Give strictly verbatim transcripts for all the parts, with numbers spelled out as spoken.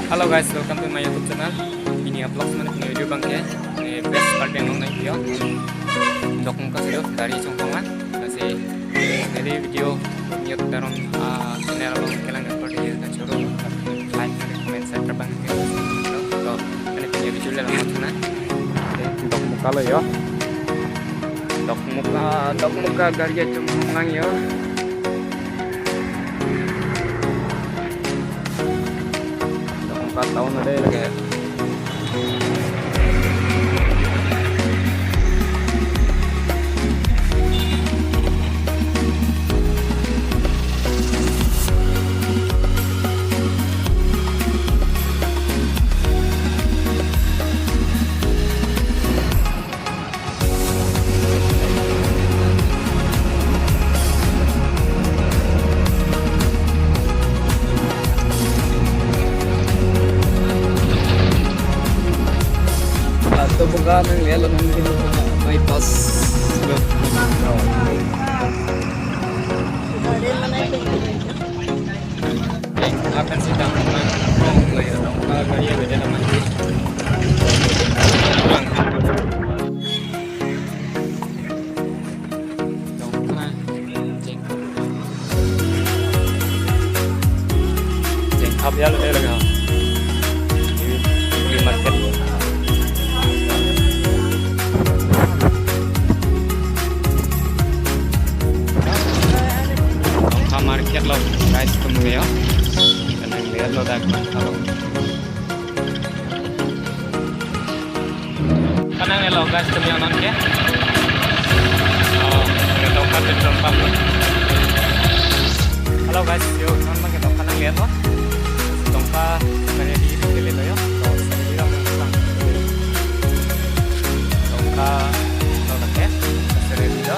Hello guys, welcome to my YouTube channel. Pini a-vlog mane pini video abangke, eh, best part yang nong naik yo. Dokmoka sudah gari chongpong an. Lasi neli video mute darom, ah, channel along kelang ke video kachoro. Like, comment, subscribe abang. To, mane pini video le lamot na. Eh, Dokmoka lo yo. Dokmoka, Dokmoka gari chongpong lang yo. Empat tahun ada lagi. Dokmoka nang lelo nang bypass. Akan sedang menang. Kalau ya beda nama sih. Pulang. Jeng. Jeng khap ya lo dei lagi. Di, di market. Dongka market lo, guys, tum yo. Kanang lihat lo dak, kalau. Kanang lo, guys, tum yo non ke. Oh, ke Dongka petrol pump lo. Hello guys, yo non ke Dongka nanglihat lo. Dongka kaya di di lo yo. To, di lo lang. Dongka lo dak ke. Seri di lo.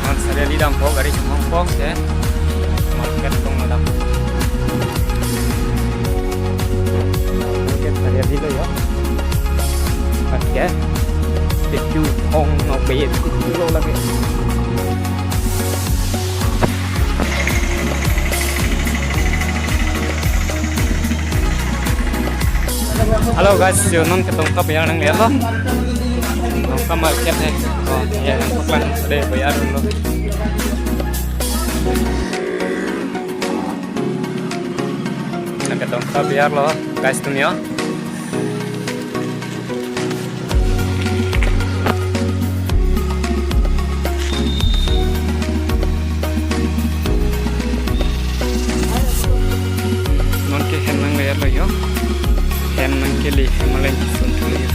Non seri di dampo gari chongpong ke. Market tong lo dam. Market seri di lo yo. Market. Pitu ong no be pitu lo lagi. Hello guys, yo non ke Dongka bayar nanglihat lo. Dongka market hai. Oh, ya, yang papan sudah bayar dulu. Nang ke Dongka bayar lo, guys, tum yo. Non ke hem nanglihat lo yo. Hem nangkele, hem aleng kisun thulo yo.